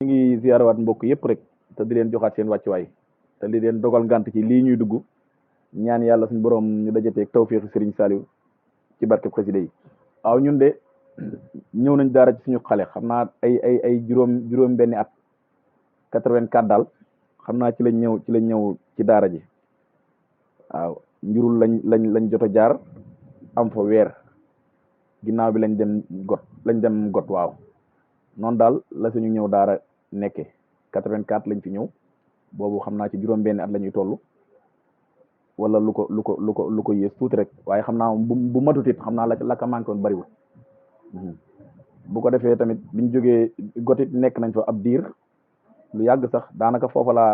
ñu ngi ziyaarawaat mbokk yëpp rek te di leen joxaat seen wàccuwaay te di leen dogal ngant ci lii ñuy dugg ñaan yàlla suñu borom ñu dajateeg tawféexi Sëriñ Saliou ci barkeb xasida yi. waaw ñun de ñëw nañ daara ci suñu xale xam naa ay juróom benni at 84 daal xam naa ci lañ ñëw ci daara ji. waaw njurul lañ jot a jaar am fa weer ginnaaw bi lañ dem got waaw noonu daal la suñu ñëw daara nekke 84 lañ fi ñëw boobu xam naa ci juróom benni at la ñuy toll wala lu ko yées tuuti rek waaye xam naa bu matut it xam naa la ka manqué woon bariwul. bu ko defee tamit biñ jógee gotit nekk nañ fa ab diir lu yàgg sax daanaka foofa laa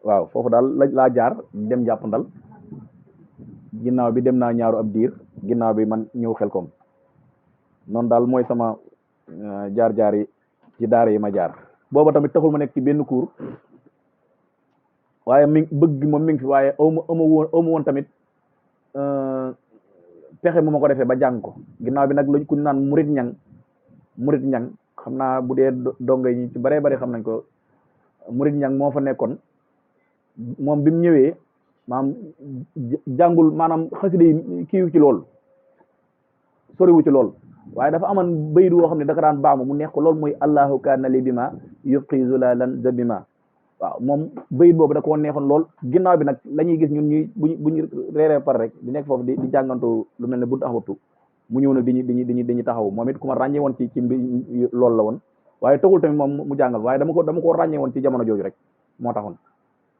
waaw foofu daal laa jaar dem jàpp ndal ginnaaw bi dem naa ñaaru ab diir ginnaaw bi man ñëw Xelkom noonu daal mooy sama jaar-jaar yi ci daara yi ma jaar. booba tamit taxul ma nekk ci benn cours waaye bëgg moom mi ngi fi waaye amu woon tamit pexe mu ma ko defee ba jàng ko ginnaaw bi nag lañ ku naan murit ñang xam naa bu dee donga yi ci baree bari xam nañ ko. murit ñang moo fa nekkoon moom bi mu ñëwee maanaam jàngul maanaam xasida yi kiiw ci lool soriwu ci lool waaye dafa amoon bayit woo xam ne daka daan baamu mu neex ko lool muy allahu kaana li bima yubqi zulalan za bima waaw moom bayit boobu da koo neexoon lool ginnaaw bi nag la ñuy gis ñun ñuy buñu reeree par rek di nekk foofu di jàngantu lu mel ne bu taxawatu mu ñëw nag diñu taxaw moom it ku ma ràññee woon ci loolu la woon waaye taxul tamit moom mu jàngal waaye dama ko ràññee woon ci jamono jooju rek moo taxoon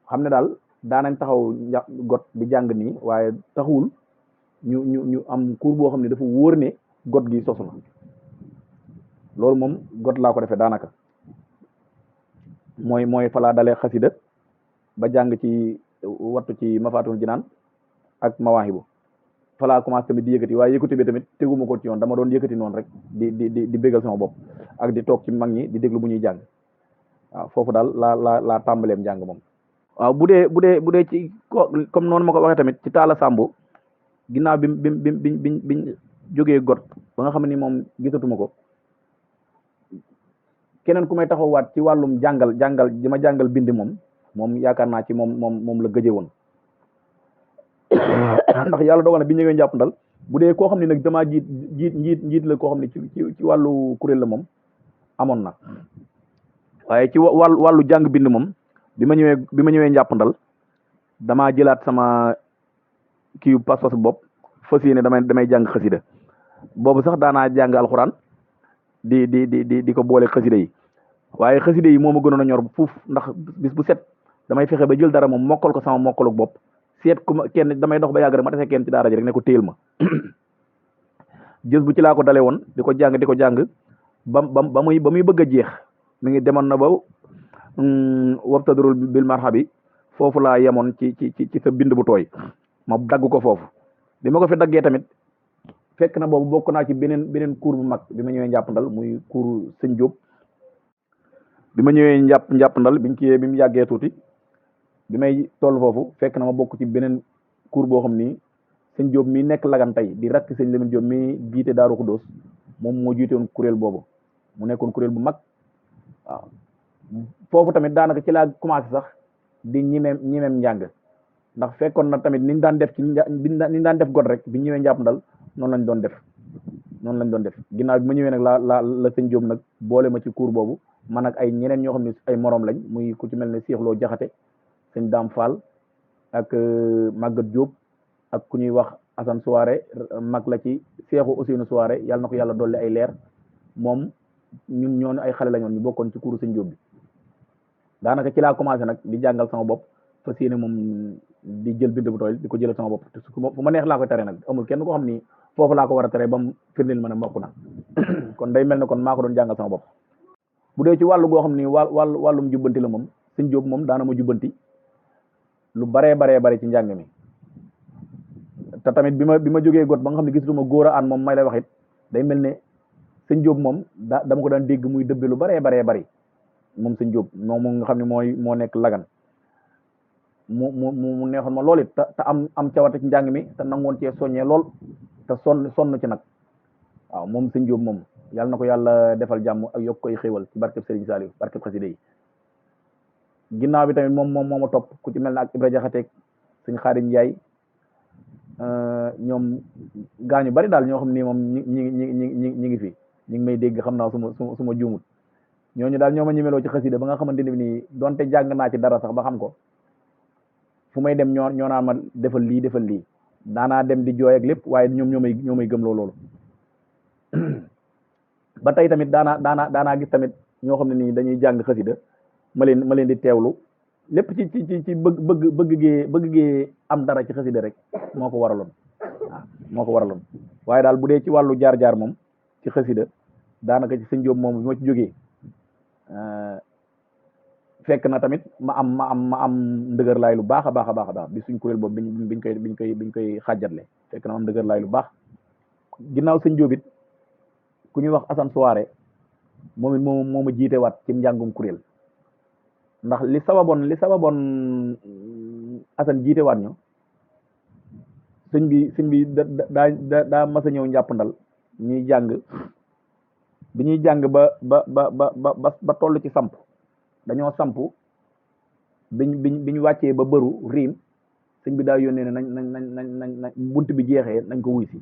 xam ne daal daanañ taxaw got di jàng nii waaye taxul ñu am cours boo xam ne dafa wóor ne got gi sosu na loolu moom got laa ko defee daanaka mooy falaa dalee xasida ba jàng ci wattu ci Mafaatul Jinaan ak Mawaahibu falaa commencé tamit di yëkkati waaye yëkkati bi tamit teguma ko ci yoon dama doon yëkkati noonu rek di bégal sama bopp ak di toog ci mag ñi di déglu bu ñuy jàng waaw foofu daal laa tàmbaleem jàng moom. waaw bu dee ci comme noonu ma ko waxee tamit ci Taala Sambu ginnaaw biñ jógee got ba nga xam ni moom gisatuma ko keneen ku may taxawaat ci wàllum jàngal di ma jàngal bind moom yaakaar naa ci moom la gëjee woon ndax yàlla dogal na bi ñëwee njàpp ndal bu dee koo xam ne nag damaa njiit la koo xam ne ci wàllu kuréel la moom amoon na waaye ci wàllu jàng bind moom bi ma ñëwee njàpp ndal damaa jëlaat sama kii pas-pas bopp fas yéene damay jàng xasida boobu sax daanaa jàng alxuraan di ko boole xasida yi waaye xasida yi moo ma gënoon a ñor fuuf ndax bis bu set damay fexe ba jël dara moom mokkal ko sama mokkaluk bopp seet ku ma kenn damay dox ba yàgg rek ma defee kenn ci daara ji rek ne ko téel ma jës bu ci laa ko dale woon di ko jàng ba muy bëgg a jeex mi ngi demoon na ba wabtadarul bil marhabi foofu laa yemoon ci sa bind bu tooy ma dagg ko foofu bi ma ko fi daggee tamit fekk na boobu bokk naa ci beneen cours bu mag bi ma ñëwee njàpp ndal muy cours sëñ Diop bi ma ñëwee njàpp ndal bi mu yàggee tuuti bi may toll foofu fekk na ma bokk ci beneen cours boo xam ni sëñ Diop mi nekk lagan tey di rakk sëñ Lamine Diop mi jiite Daaru Xuddoos moom moo jiite woon kuréel boobu mu nekkoon kuréel bu mag waaw foofu tamit daanaka ci laa commencé sax di ñimeem njàng ndax fekkoon na tamit niñ daan def got rek bi ñëwee njàpp ndal noonu lañ doon def ginnaaw bi ma ñëwee nag la sëñ Diop nag boole ma ci cours boobu man ak ay ñeneen ñoo xam ne ay morom lañ muy ku ci mel ne Cheikh Lo Jaxate sëñ Dame Fall ak Maguette Diop ak ku ñuy wax Assane Souare mag la ci Cheikhou Ousseynou Souare yàlla na ko yàlla dolli ay leer moom ñun ñoon ay xale la ñoon ñu bokkoon ci cours sëñ Diop bi daanaka ci laa commencé nag di jàngal sama bopp fas yéene moom di jël bind bu tooy di ko jëlal sama bopp fu ma neex laa koy tere nag amul kenn ko xam ni foofu laa ko war a tere ba mu firndeel ma ne mokk na kon day mel ne kon maa ko doon jàngal sama bopp bu dee ci wàllu goo xam ni wàllum jubbanti la moom sëñ Diop moom daana ma jubbanti lu baree ci njàng mi te tamit bi ma jógee got ba nga xam ne gisatuma góor a aan moom may lay wax it day mel ne sëñ Diop moom dama ko daan dégg muy dëbbe lu baree bari moom sëñ Diop moom nga xam ne moo nekk lagan mu neexoon ma lool it te am cawarte ci njàng mi te nangoon cee soññee lool te sonn ci nag waaw moom sëñ Diop moom yàlla na ko yàlla defal jàmm ak yokk koy xéewal ci barkeb Serigne Saliou barkeb xasida yi. ginnaaw bi tamit moom moo ma topp ku ci mel ne ak Ibra Jaxate suñ Xaadim Njaay ñoom gaañu bari daal ñoo xam ni moom ñi ngi fi ñi ngi may dégg xam naa su ma juumut ñooñu daal ñoo ma ñemeloo ci xasida ba nga xamante ne bi nii donte jàng naa ci dara sax ba xam ko fu may dem ñoo naan ma defal lii daanaa dem di jooy ak lépp waaye ñoom ñoo may gëm loolu ba tey tamit daanaa gis tamit ñoo xam ne nii dañuy jàng xasida ma leen di teewlu lépp ci bëgg gee am dara ci xasida rek moo ko waraloon waaye daal bu dee ci wàllu jaar-jaar moom ci xasida daanaka ci sëñ Jóob moom bi ma ci jógee fekk na tamit ma am ndëgër laay lu baax a baax bi suñ kuréel boobu biñ koy xàjjatle fekk na ma am ndëgër laay lu baax ginnaaw sëñ Jóob it ku ñuy wax Assane Soare moom it moo ma jiite waat ci njàngum kuréel ndax li sababoon Assane jiite waat ñu sëñ bi daa mas a ñëw njàppandal ñuy jàng bi ñuy jàng ba toll ci samp dañoo samp biñ wàccee ba bëru riim sëñ bi daa yónnee ne nañ bunt bi jeexee nañ ko wuy si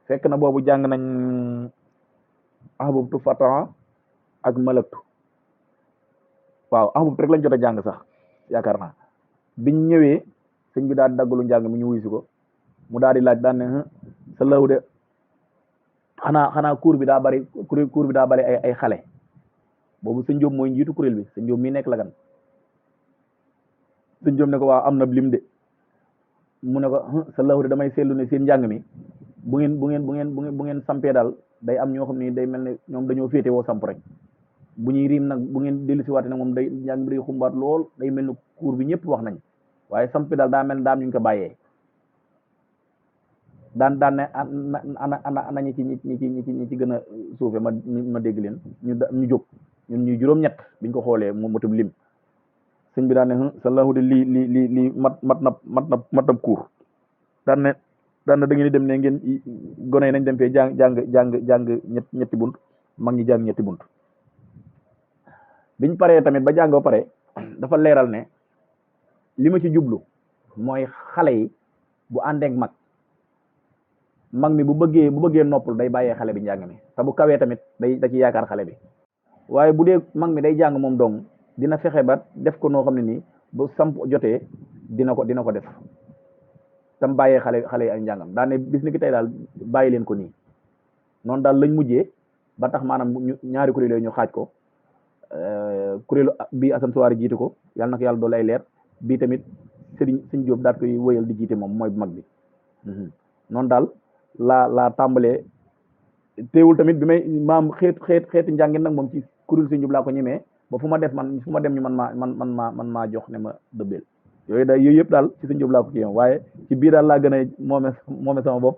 fekk na boobu jàng nañ ahbabtu fatan ak malaktu waaw ahbabtu rek lañ jot a jàng sax yaakaar naa biñ ñëwee sëñ bi daal di daggalu njàng mi ñu wuy si ko mu daal di laaj daan ne sa law de xanaa cours bi daa bari ay xale boobu sëñ Jóob mooy njiitu kuréel bi sëñ Jóob mii nekk Lagan sëñ Jóob ne ko waaw am na lim de mu ne ko sa law de damay seetlu ne seen njàng mi bu ngeen sampee daal day am ñoo xam ne day mel ne ñoom dañoo féete woo samp rek bu ñuy riim nag bu ngeen dellu si waate nag moom day njàng bi day xumbaat lool day mel ne cours bi ñëpp wax nañ waaye sampi daal daa mel ne daam ñu ko bàyyee daan ne ana ñi ci gën a suufe ma dégg leen ñu jóg ñun ñuy juróom-ñett biñ ko xoolee moom matum lim sëñ bi daan ne sa lahu de lii mat na cours daan ne da ngeen di dem ne ngeen gone yi nañ dem fee jàng ñetti bunt mag ñi jàng ñetti bunt biñ paree tamit ba jàng ba pare dafa leeral ne li ma ci jublu mooy xale yi bu àndeek mag mi bu bëggee noppal day bàyyee xale bi njàng mi te bu kawee tamit da ci yaakaar xale bi waaye bu dee mag mi day jàng moom dong dina fexe ba def ko noo xam ne nii bu samp jotee dina ko def tam bàyyee xale yi ak njàngam daane bis ni ki tey daal bàyyi leen ko nii noonu daal lañ mujjee ba tax maanaam ñaari kuréel yooyu ñu xaaj ko kuréelu bii Assane Soare jiite ko yàlla na ko yàlla doolu ay leer bii tamit sëñ Jóob daal koy wëyal di jiite moom mooy bu mag bi noonu daal laa tàmbalee teewul tamit bi may maam xeetu njàngin nag moom ci kuréel sëñ Jóob laa ko ñemee ba fu ma dem ñu man maa jox ne ma dëbbeel yooyu yëpp daal ci sëñ Jóob laa ko kii waaye ci biir daal laa gën a moome sama bopp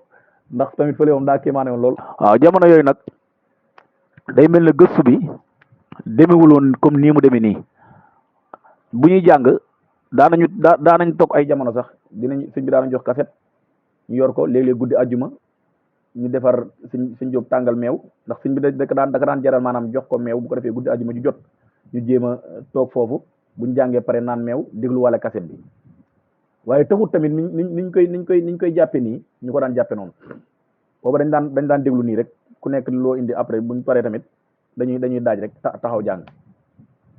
ndax tamit fële moom daa kéemaane woon lool. waaw jamono yooyu nag day mel ne gëstu bi demewul woon comme nii mu demee nii bu ñuy jàng daanañ toog ay jamono sax sëñ bi daanañ jox kaset ñu yor ko léeg-léeg guddi àjjuma ñu defar sëñ Jóob tàngal meew ndax sëñ bi da daan jaral maanaam jox ko meew bu ko defee guddi àjjuma ju jot ñu jéem a toog foofu buñ jàngee pare naan meew déglu wala kaset bi waaye taxut tamit niñ koy jàppe nii ñu ko daan jàppe noonu boobu dañ daan déglu nii rek ku nekk loo indi après buñ paree tamit dañuy daaj rek taxaw jàng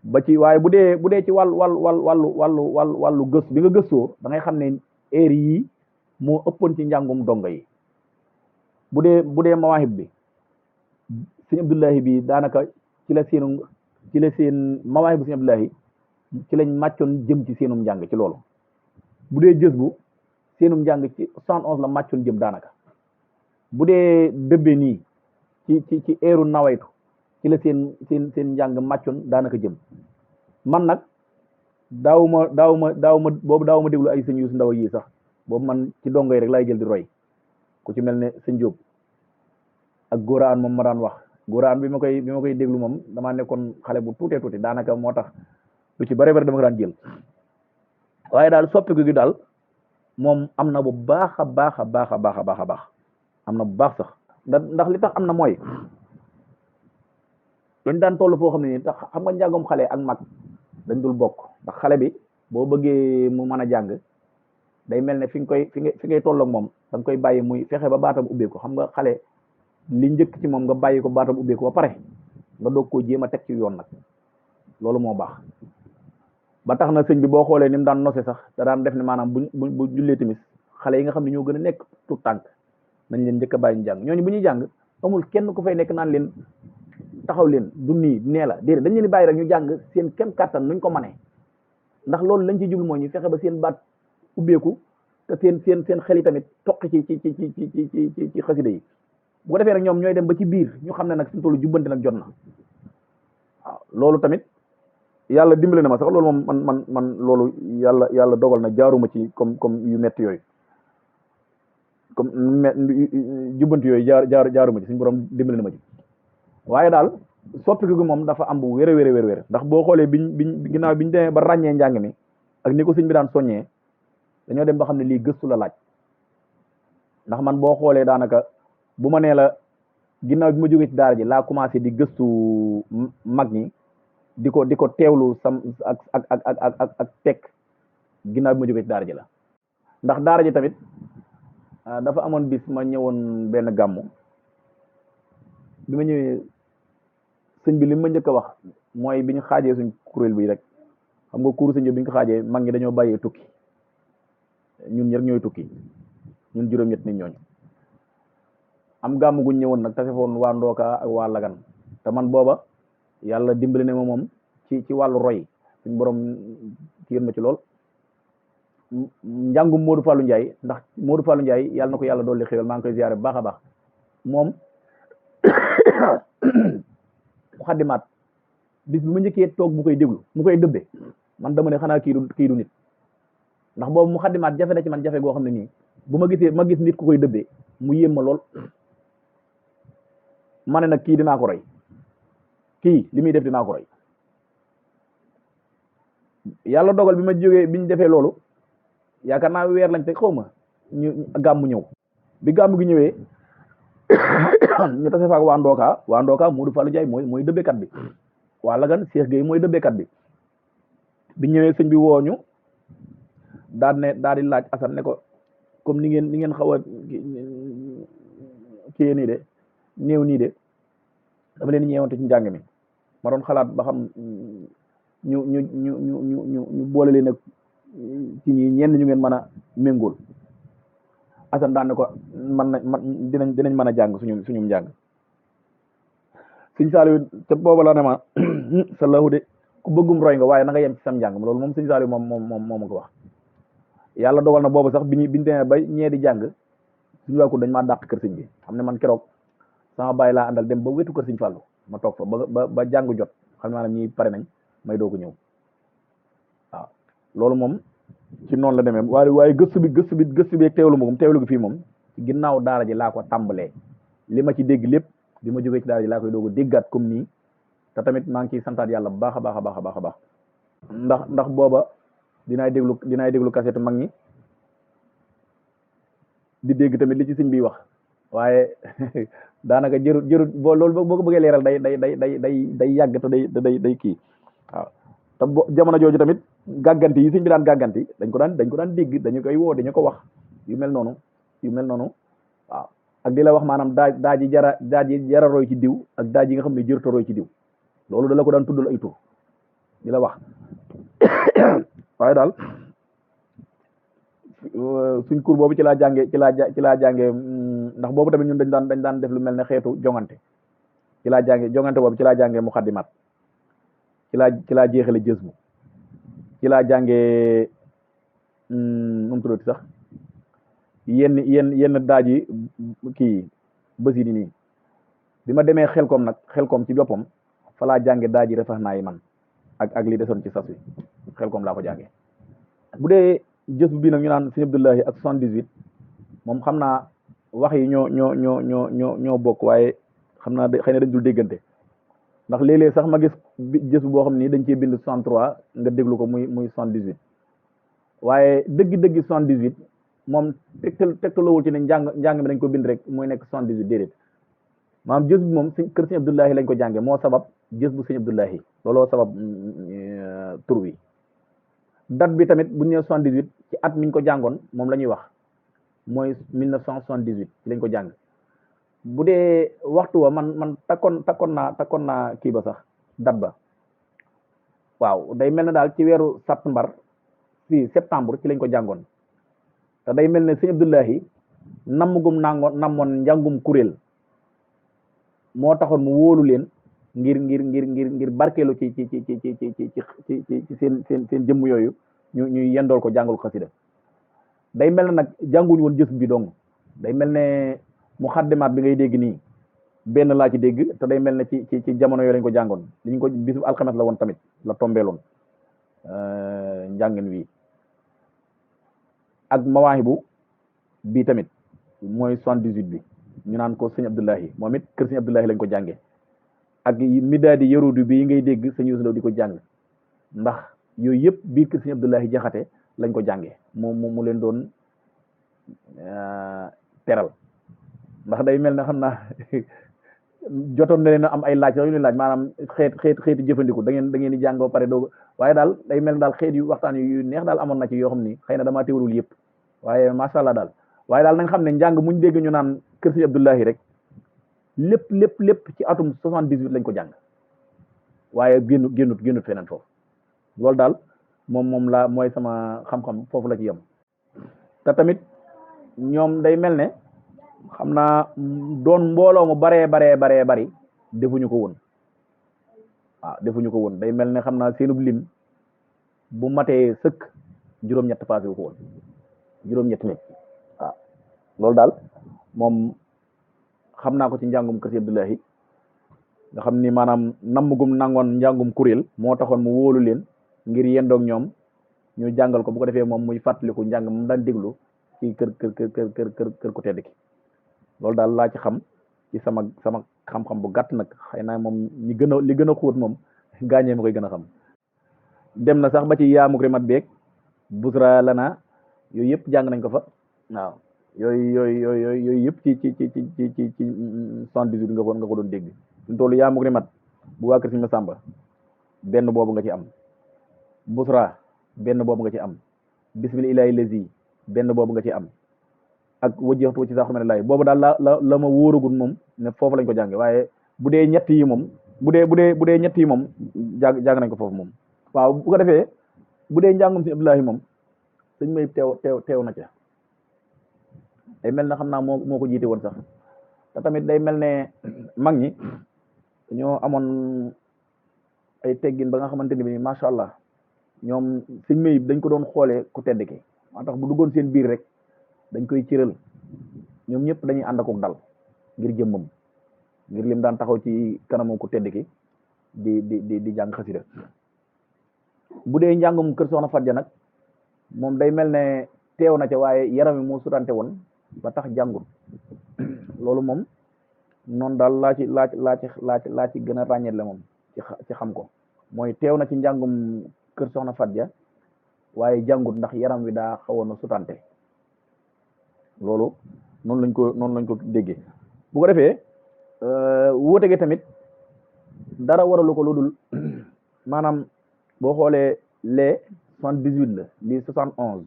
ba ci waaye bu dee ci wàllu gëstu bi nga gëstoo da ngay xam ne heure yii moo ëppoon ci njàngum dongo yi bu dee mawaahib bi sëñ Abdullahi bi daanaka ci la seen mawaahib bu sëñ Abdullahi ci lañ màccoon jëm ci seenum njàng ci loolu bu dee jës bu seenum njàng ci 71 la màccoon jëm daanaka bu dee dëbbe nii ci eeru nawaytu ci la seen njàng màccoon daanaka jëm man nag daawuma déglu ay sëñ yu ndaw yi sax boobu man ci dongo yi rek laay jël di roy ku ci mel ne sëñ Jóob ak góoraan moom ma daan wax góoraan bi ma koy déglu moom damaa nekkoon xale bu tuuti daanaka moo tax lu ci bare dama ko daan jël waaye daal soppiku gi daal moom am na bu baax a baax am na bu baax sax ndax li tax am na mooy dañ daan toll foo xam ne nii tax xam nga njàngum xale ak mag dañ dul bokk ndax xale bi boo bëggee mu mën a jàng day mel ne fi nga koy fi ngay toll ak moom da nga koy bàyyi muy fexe ba baatam ubbeeku xam nga xale li njëkk ci moom nga bàyyi ko baatam ubbeeku ba pare nga doog koo jéem a teg ci yoon nag loolu moo baax ba tax na sëñ bi boo xoolee ni mu daan nose sax da daan def ne maanaam bu jullee timis xale yi nga xam ne ñoo gën a nekk tout tànk nañ leen njëkk a bàyyi ñu jàng ñooñu bu ñuy jàng amul kenn ku fay nekk naan leen taxaw leen du nii nee la déedéet dañ leen di bàyyi rek ñu jàng seen kem kàttan nuñ ko manee ndax loolu lañ ci jublu mooy ñu fexe ba seen baat ubbeeku te seen xel yi tamit toq ci xasida yi bu ko defee nag ñoom ñooy dem ba ci biir ñu xam ne nag suñu tollu jubbante nag jot na waaw loolu tamit yàlla dimbale na ma sax loolu moom man loolu yàlla dogal na jaaruma ci comme yu metti yooyu comme jubbanti yooyu jaaruma ci suñu borom dimbale na ma ci waaye daal soppiku gi moom dafa am bu wér ndax boo xoolee ginnaaw biñ demee ba ràññee njàng mi ak ni ko sëñ bi daan soññee dañoo dem ba xam ne lii gëstu la laaj ndax man boo xoolee daanaka bu ma nee la ginnaaw bi ma jógee ci daara ji laa commencé di gëstu mag ñi di ko teewlu sam ak teg ginnaaw bi ma jógee ci daara ji la ndax daara ji tamit dafa amoon bis ma ñëwoon benn gàmmu bi ma ñëwee sëñ bi li ma njëkk a wax mooy bi ñu xaajee suñ kuréel bi rek xam nga kuuru sëñ bi ñu ko xaajee mag ñi dañoo bàyyee tukki ñun ñi rek ñooy tukki ñun juróom-ñett nit ñooñu am gàmmu guñ ñëwoon nag tase foon waa Ndooka ak waa Lagan te man booba yàlla dimbali ne ma moom ci wàllu roy suñ borom ci ma ci lool njàngum Modou Fallou Ndiaye ndax Modou Fallou Ndiaye yàlla na ko yàlla dolli xéwal maa ngi koy ziare bu baax a baax moom xaddimaat bis bi ma njëkkee toog mu koy déglu mu koy dëbbe man dama ne xanaa kii du nit ndax boobu mu xaddimaat jafe na ci man jafe goo xam ne nii bu ma gis nit ku koy dëbbee mu yéem ma lool ma ne nag kii dinaa ko roy kii li muy def dinaa ko roy yàlla dogal bi ma jógee bi ñu defee loolu yaakaar naa weer lañ te xaw ma ñu gàmmu ñëw bi gàmmu gi ñëwee ñu tase faak waa Ndooka Modou Fallou Ndiaye mooy dëbbekat bi waa Lagan Cheikh Gueye mooy dëbbekat bi ñëwee sëñ bi wooñu daal di laaj Assane ne ko comme ni ngeen xaw a kii nii de néew nii de dama leen ñeewante ci njàng mi ma doon xalaat ba xam ñu boole leen ak ci ñi ñenn ñu ngeen mën a méngool Assane daan ne ko dinañ mën a jàng suñu njàng sëñ Saliou te booba la ne ma sa lahu de ku bëggum roy nga waaye na nga yem ci sam njàng loolu moom sëñ Saliou moom ma ko wax yàlla dogal na boobu sax biñu demee ba ñee di jàng suñu waa ko dañ maa dàq kër sëñ bi xam ne man keroog sama bàyyi laa àndal dem ba wetu kër sëñ Fallou ma toog fa ba jàng jot xam maanaam ñi pare nañ may doo ko ñëw waaw loolu moom ci noonu la demee waaye gëstu bi teewlu gi fii moom ci ginnaaw daara ji laa ko tàmbalee li ma ci dégg lépp bi ma jógee ci daara ji laa koy doog a déggaat comme nii te tamit maa ngi ciy santaat yàlla bu baax a baax ndax booba dinaay déglu cassette mag ñi di dégg tamit li ci sëñ bi wax waaye daanaka jërut loolu boo ko bëggee leeral day yàgg te day kii waaw te jamono jooju tamit gàgganti yi sëñ bi daan gàgganti dañ ko daan dégg dañu koy woo dañu ko wax yu mel noonu waaw ak di la wax maanaam daaj yi jara roy ci diw ak daaj yi nga xam ne jërta roy ci diw loolu da la ko daan tuddal ay tur di la wax waaye daal suñ cours boobu ci laa jànge ndax boobu tamit ñun dañ daan def lu mel ne xeetu jongante ci laa jànge muxaddimat ci laa jeexale jësbu ci laa jànge mu tuddati sax yenn daaj yi kii bësi di nii bi ma demee xelkom ci boppam fa laa jànge daaj yi refax naa yi man ak li desoon ci sas wi xelkom laa ko jànge bu dee jësbu bi nag ñu naan sëñ Abdullahi ak 78 moom xam naa wax yi ñoo bokk waaye xam naa xëy na dañ dul déggante ndax léeg-léeg sax ma gis jësbu boo xam ni dañ cee bind 63 nga déglu ko muy 78 waaye dëgg 78 moom tegtalawul ci ne njàng mi dañ ko bind rek muy nekk 78 déedéet maanaam jës bu moom kër sëñ Abdullahi lañ ko jànge moo sabab jës bu sëñ Abdullahi looloo sabab tur wi. date bi tamit bu ñu nee 78 ci at miñ ko jàngoon moom la ñuy wax mooy 1978 ci lañ ko jàng. bu dee waxtu wa man takkoon naa kii ba sax date ba waaw day mel ne daal ci weeru septembre ci lañ ko jàngoon te day mel ne sëñ Abdullahi namoon njàngum kuréel moo taxoon mu wóolu leen ngir barkeelu ci seen jëmm yooyu ñuy yendool ko jàngul xasida day mel ne nag jànguñu woon jës bi dong day mel ne mu xaddimaat bi ngay dégg nii benn laa ci dégg te day mel ne ci jamono yooyu lañ ko jàngoon liñ ko bisu alxames la woon tamit la tombeeloon njàngin wi ak mawaahibu bii tamit mooy 78 bi ñu naan ko sëñ Abdullahi moom it kër sëñ Abdullahi lañ ko jànge ak midaadi yarudu bii ngay dégg sëñ Yuusu Law di ko jàng ndax yooyu yëpp bii kër sëñ Abdullahi jaxate lañ ko jànge mu leen doon teral ndax day mel ne xam naa jotoon na leen am ay laaj sax yu leen laaj maanaam xeeti jëfandiku da ngeen di jàng ba pare doog waaye daal day mel ne daal xeet yu waxtaan yu neex daal amoon na ci yoo xam ni xëy na damaa teewlul yëpp waaye macha allah daal waaye daal nañ xam ne njàng muñ dégg ñu naan kër si Abdullahi rek lépp ci atum 78 lañ ko jàng waaye génnut feneen foofu loolu daal moom laa mooy sama xam-xam foofu la ci yem te tamit ñoom day mel ne xam naa doon mbooloo mu baree bari defuñu ko woon defuñu ko woon day mel ne xam naa seenub lim bu matee sëkk juróom-ñett passé wu ko woon juróom-ñett nit waaw loolu daal moom xam naa ko ci njàngum kër si Abdullahi nga xam ni maanaam nammugum nangoon njàngum kuréel moo taxoon mu wóolu leen ngir yendoog ñoom ñu jàngal ko bu ko defee moom muy fàttaliku njàng mu daan déglu ci kër ku tedd ki loolu daal laa ci xam ci sama xam-xam bu gàtt nag xëy na moom li gën a xóot moom gaañee ma koy gën a xam dem na sax ba ci yaamuk rimat beeg busra lana yooyu yëpp jàng nañ ko fa waaw yooyu yëpp ci 78 nga ko doon dégg suñu toolu yaamuk rimat bu waa kër si Masamba benn boobu nga ci am busra benn boobu nga ci am bismil ilahi lazi benn boobu nga ci am ak wajjextu ci sax xam ne laay boobu daal la ma wóoragul moom ne foofu lañ ko jànge waaye bu dee ñett yi moom bu dee ñett yi moom jàng nañ ko foofu moom waaw bu ko defee bu dee njàngum si Abdullahi moom sëñ may teew na ca day mel ne xam naa moo ko jiite woon sax te tamit day mel ne mag ñi dañoo amoon ay teggin ba nga xamante ni bi macha allah ñoom sëñ may dañ ko doon xoolee ku tedd ki moo tax bu duggoon seen biir rek dañ koy cëral ñoom ñëpp dañuy ànd ak dal ngir jëmmam ngir lim daan taxaw ci kanamu ku tedd ki di jàng xasida bu dee njàngum kër soxna Fatja nag moom day mel ne teew na ca waaye yaram wi moo sutante woon ba tax jàngut loolu moom noonu daal laa ci gën a ràññetle moom ci xam ko mooy teew na ci njàngum kër soxna Fatja waaye jàngut ndax yaram wi daa xawoon na sutante loolu noonu lañ ko déggee bu ko defee wuute gi tamit dara waralu ko lu dul maanaam boo xoolee lee 78 la lii 71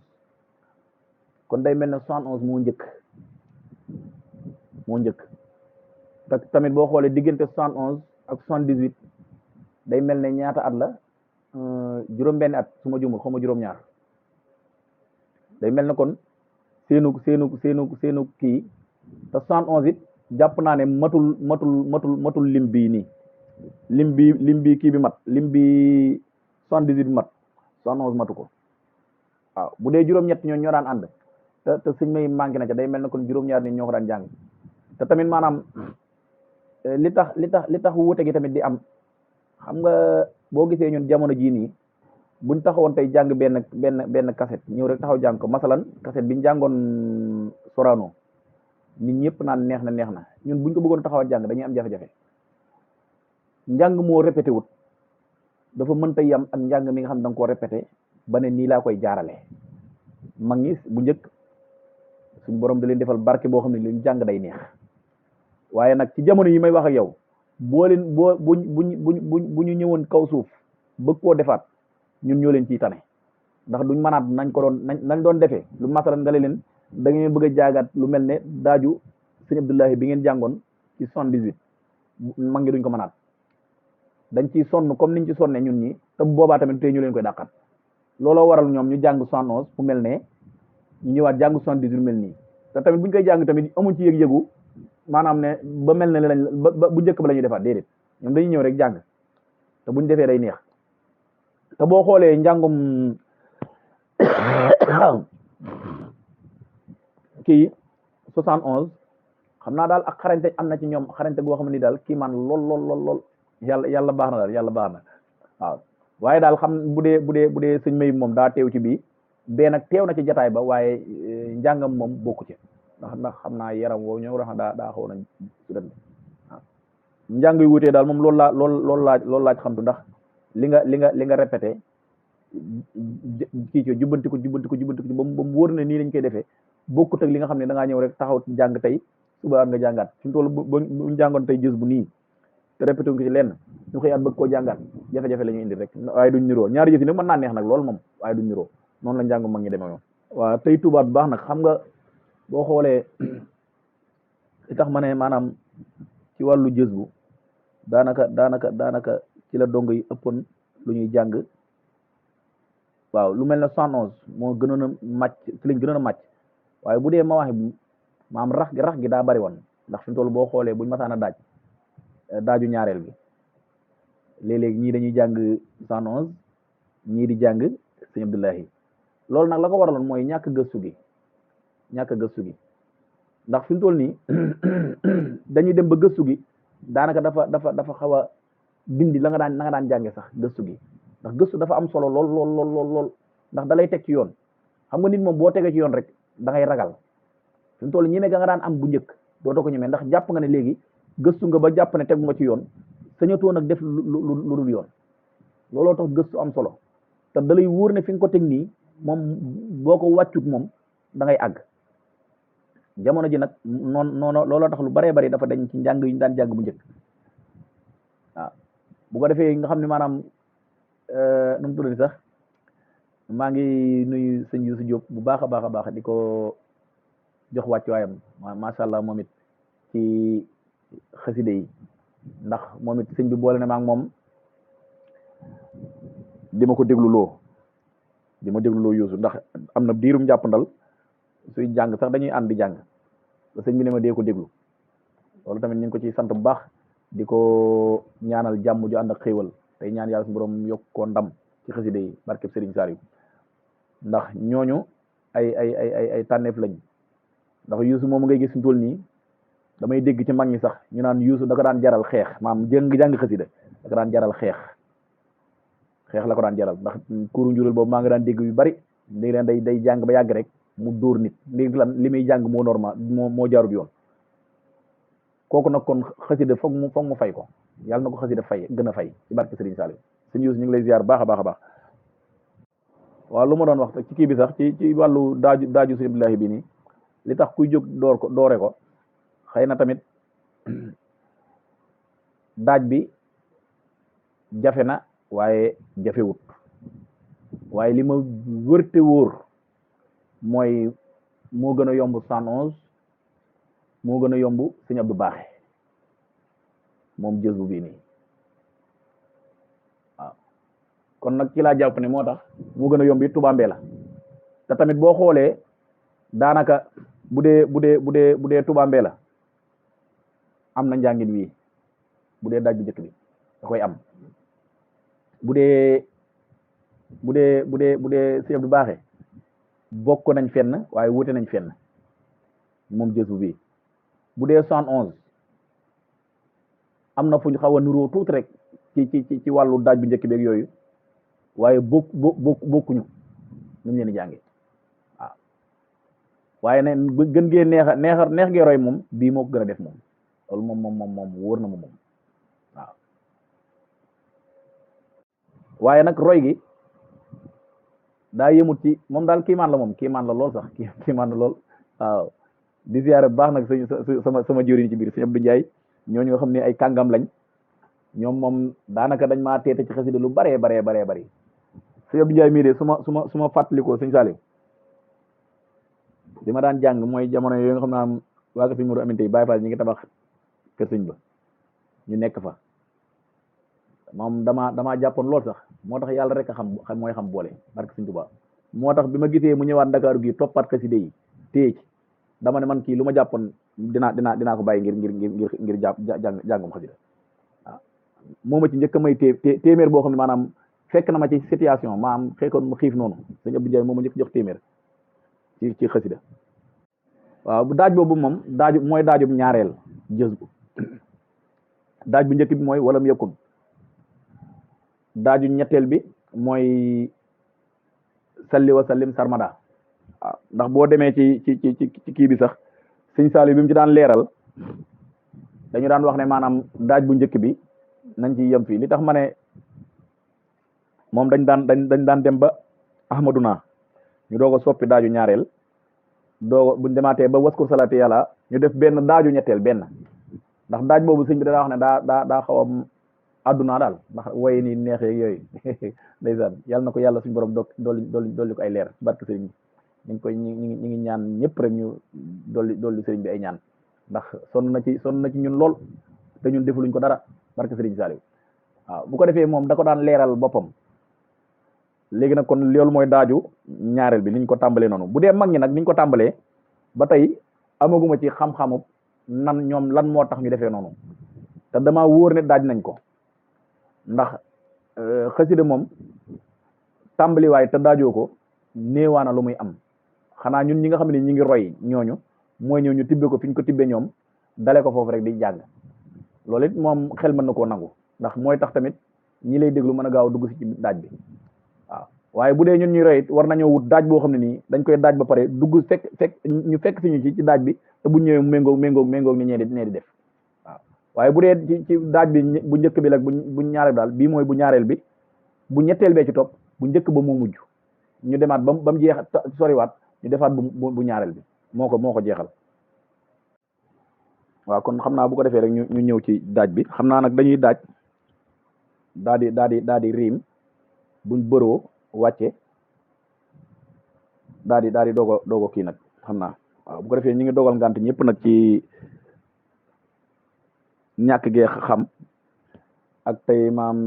kon day mel ne 71 moo njëkk te tamit boo xoolee diggante 71 ak 78 day mel ne ñaata at la juróom-benn at su ma jumul xaw ma juróom-ñaar day mel ne kon seenu kii te 71 it jàpp naa ne matul lim bii nii lim bi kii bi mat lim bi 78 bi mat 71 matu ko waaw bu dee juróom-ñett ñoo daan ànd te sëñ may manqué na ca day mel ne kon juróom-ñaar nit ñoo ko daan jàng te tamit maanaam li tax wuute gi tamit di am xam nga boo gisee ñun jamono jii nii buñ taxawoon tey jàng benn cassette ñëw rek taxaw jàng ko masalan cassette bi ñu jàngoon Sorano nit ñëpp naan neex na ñun buñ ko bëggoon taxaw jàng dañuy am jafe-jafe njàng moo répété wut dafa mënta yam ak njàng mi nga xam ne da nga koo répété ba ne nii laa koy jaarale mag ñi bu njëkk suñu borom da leen defal barke boo xam ne li ñu jàng day neex waaye nag ci jamono yi may wax ak yow boo leen boo bu ñu ñëwoon kaw suuf bëgg koo defaat ñun ñoo leen ciy tane ndax duñ mënaat nañ ko doon nañ doon defee lu masalan nga leen da ngeen bëgg a jaagaat lu mel ne daaju sëñ Abdullahi bi ngeen jàngoon ci 78 mag ngi duñ ko mënaat dañ ciy sonn comme niñ ci sonne ñun ñi te boobaa tamit tey ñu leen koy dàqat looloo waral ñoom ñu jàng 71 fu mel ne ñu ñëwaat jàng 78 mel nii te tamit buñ koy jàng tamit amuñ ci yëg-yëgu maanaam ne ba mel ne lañ ba bu njëkk ba la ñuy defaat déedéet ñoom dañuy ñëw rek jàng te buñ defee day neex te boo xoolee njàngum kii 71 xam naa daal ak xarañte am na ci ñoom xarañte goo xam ne daal kii man lool yàlla baax na daal yàlla baax na waaw waaye daal xam bu dee sëñ Mayib moom daa teew ci bii bee nag teew na ci jataay ba waaye njàngam moom bokku ci ndax xam naa yaram woo ñëw raxa daa xaw na su dem waaw njàng yu wutee daal moom loolu laaj xamtu ndax li nga répété kii ci jubbanti ko ba mu wóor ne nii lañ koy defee bokkut ak li nga xam ne da ngaa ñëw rek taxaw jàng tey suba nga jàngaat suñu toll bu jàngoon tey jës bu nii te répété ko ci lenn ñu xëy at bëgg koo jàngaat jafe-jafe la ñuy indi rek waaye duñ niroo ñaari jëf yi nag mën naa neex nag loolu moom waaye duñ niroo noonu la njàngu mag ñi demee moom waaw tey tubaab bu baax nag xam nga boo xoolee li tax ma ne maanaam ci wàllu jës bu daanaka ci la dongo yi ëppoon lu ñuy jàng waaw lu mel ne 111 moo gënoon a màcc ci lañ gënoon a màcc waaye bu dee ma waxe bu maam rax gi daa bari woon ndax fi mu toll boo xoolee buñ masaan a daaju ñaareel bi léeg-léeg ñii dañuy jàng 111 ñii di jàng sëñ Abdullahi loolu nag la ko waraloon mooy ñàkk gëstu gi ndax fi mu toll nii dañuy dem ba gëstu gi daanaka dafa xaw a dindi la nga daan jànge sax gëstu gi ndax gëstu dafa am solo lool ndax da lay teg ci yoon xam nga nit moom boo tegee ci yoon rek da ngay ragal fi mu toll ñeme ga nga daan am bu njëkk dootoo ko ñemee ndax jàpp nga ne léegi gëstu nga ba jàpp ne tegu nga ci yoon sañatoo nag def lu dul yoon looloo tax gëstu am solo te da lay wóor ne fi nga ko teg nii moom boo ko wàccut moom da ngay àgg jamono ji nag noonu looloo tax lu baree bari dafa dañ ci njàng yu ñu daan jàng bu njëkk waaw bu ko defee nga xam ne maanaam nu mu tuddati sax maa ngi nuyu sëñ Youssou Diop bu baax a baax di ko jox wàccuwaayam macha allah moom it ci xaside yi ndax moom it sëñ bi boole ne maag moom di ma déglu loo Youssou ndax am na diirum jàppandal suy jàng sax dañuy ànd di jàng te sëñ bi ne ma dee ko déglu loolu tamit ñu ngi ko ciy sant bu baax di ko ñaanal jàmm ju ànd ak xéewal tey ñaan yàlla su borom yokk ko ndam ci xaside yi barkeb Serigne Saliou ndax ñooñu ay tànneef lañ ndax Youssou moom ngay gis fi mu toll nii damay dégg ci mag ñi sax ñu naan Youssou da ko daan jaral xeex maam jàng xasida da ko daan jaral xeex la ko daan jaral ndax kuuru njurul boobu maa ngi daan dégg yu bari léegi leen day jàng ba yàgg rek mu dóor nit léegi lan li muy jàng moo normal moo jaarut yoon kooku nag kon xasida foog mu fay ko yàlla na ko xasida fay gën a fay ci barke Serigne Saliou sëñ Youssou ñu ngi lay ziar baax a baax waaw lu ma doon wax ci kii bi sax ci wàllu daaju sëñ Abdullahi bi nii li tax kuy jóg doore ko xëy na tamit daaj bi jafe na waaye jafewut waaye li ma wërte wóor mooy moo gën a yomb 111 moo gën a yomb sëñ Abdou Baaxe moom jës bu bii nii waaw kon nag ci laa jàpp ne moo tax moo gën a yomb it Touba Mbella te tamit boo xoolee daanaka bu dee Touba Mbella am na njàngin wii bu dee daaj bu njëkk bi da koy am bu dee sëñ Abdou Baaxe bokk nañ fenn waaye wute nañ fenn moom jës bu bii bu dee 111 am na fu ñu xaw a nuroo tuuti rek ci wàllu daaj bu njëkk beeg yooyu waaye bokkuñu ñu leen di jànge waaw waaye ne gën gee neex gee roy moom bii moo ko gën a def moom loolu moom wóor na ma moom waaw waaye nag roy gi daa yëmut ci moom daal kiimaan la lool sax kiimaan la lool waaw di ziare bu baax nag sama jëriñ ci biir sëñ Abdou Ndiaye ñooñu nga xam ne ay kàngam lañ ñoom moom daanaka dañ maa teete ci xasida lu baree bari sëñ Abdou Ndiaye mii de su ma fàttalikoo sëñ Saliou li ma daan jàng mooy jamono yooyu nga xam naa waa ko sëñ Modou Aminta yi Baye Fall ñi ngi tabax kër sëñ ba ñu nekk fa moom damaa jàppoon lool sax moo tax yàlla rek a xam mooy xam boole barke sëñ Tuubaa moo tax bi ma gisee mu ñëwaat Ndakaaru gi toppaat xasida yi téye ci dama ne man kii lu ma jàppoon dinaa ko bàyyi ngir jàngum xasida waaw moo ma ci njëkk a may téeméer boo xam ne maanaam fekk na ma ci situation maanaam fekkoon ma xiif noonu sëñ Abdou Ndiaye moom ma njëkk jox téeméer ci xasida waaw bu daaj boobu moom mooy daajub ñaareel jës bu daaj bu njëkk bi mooy walam yëkkun daaju ñetteel bi mooy salli wa sallim sarmada waaw ndax boo demee ci kii bi sax sëñ Saliou bi mu ci daan leeral dañu daan wax ne maanaam daaj bu njëkk bi nañ ci yem fii li tax ma ne moom dañ daan dem ba ahmaduna ñu doog a soppi daaju ñaareel buñ demaatee ba waskur salaati yàlla ñu def benn daaju ñetteel benn ndax daaj boobu sëñ bi daa wax ne daa xaw a àdduna daal ndax woy ni neexee yooyu ndeysaan yàlla na ko yàlla suñu borom dolli ko ay leer barke sëriñ bi ñu ngi ñaan ñëpp rek ñu dolli sëriñ bi ay ñaan ndax sonn na ci ñun lool te ñun defuluñ ko dara barke sëriñ Saliou waaw bu ko defee moom da ko daan leeral boppam léegi nag kon loolu mooy daaju ñaareel bi niñ ko tàmbalee noonu bu dee mag ñi nag niñ ko tàmbalee ba tey amaguma ci xam-xamu nan ñoom lan moo tax ñu defee noonu te dama wóor ne daaj nañ ko ndax xasida moom tàmbaliwaay te daajoo ko néewaana lu muy am xanaa ñun ñi nga xam ne ñi ngi roy ñooñu mooy ñëw ñu tibbe ko fi ñu ko tibbe ñoom dale ko foofu rek di jàng loolu it moom xel mën na koo nangu ndax mooy tax tamit ñi lay déglu mën a gaaw dugg si ci daaj bi waaw waaye bu dee ñun ñuy roy it war nañoo wut daaj boo xam ne nii dañ koy daaj ba pare dugg fekk si ñu ci daaj bi te bu ñëwee méngoog ni ñee di def waaye bu dee ci daaj bi bu njëkk bi la bu ñaareel daal bii mooy bu ñaareel bi bu ñetteel bee ci topp bu njëkk ba moo mujj ñu demaat ba mu jeex soriwaat ñu defaat bu ñaareel bi moo ko jeexal waaw kon xam naa bu ko defee rek ñu ñëw ci daaj bi xam naa nag dañuy daaj daal di riim buñ bëroo wàcce daal di doogo kii nag xam naa waaw bu ko defee ñu ngi dogal ngant ñëpp nag ci ñàkk gee xam ak tey maam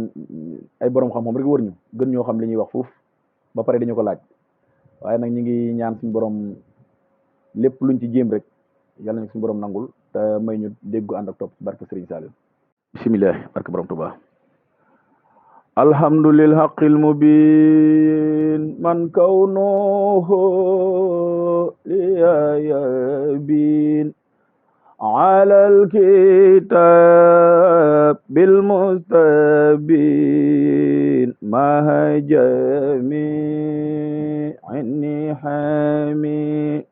ay borom xam-xam rek wër ñu gën ñoo xam li ñuy wax foofu ba pare dañu ko laaj waaye nag ñu ngi ñaan suñu borom lépp luñ ci jéem rek yàlla nañ suñu borom nangul te may ñu déggu ànd ak topp barke Serigne Saliou bismillah barke borom Tuubaa alhamdulil haqqil mubin man kawnuhu liyabin على الكتاب بالمستبين ما جميع النحمي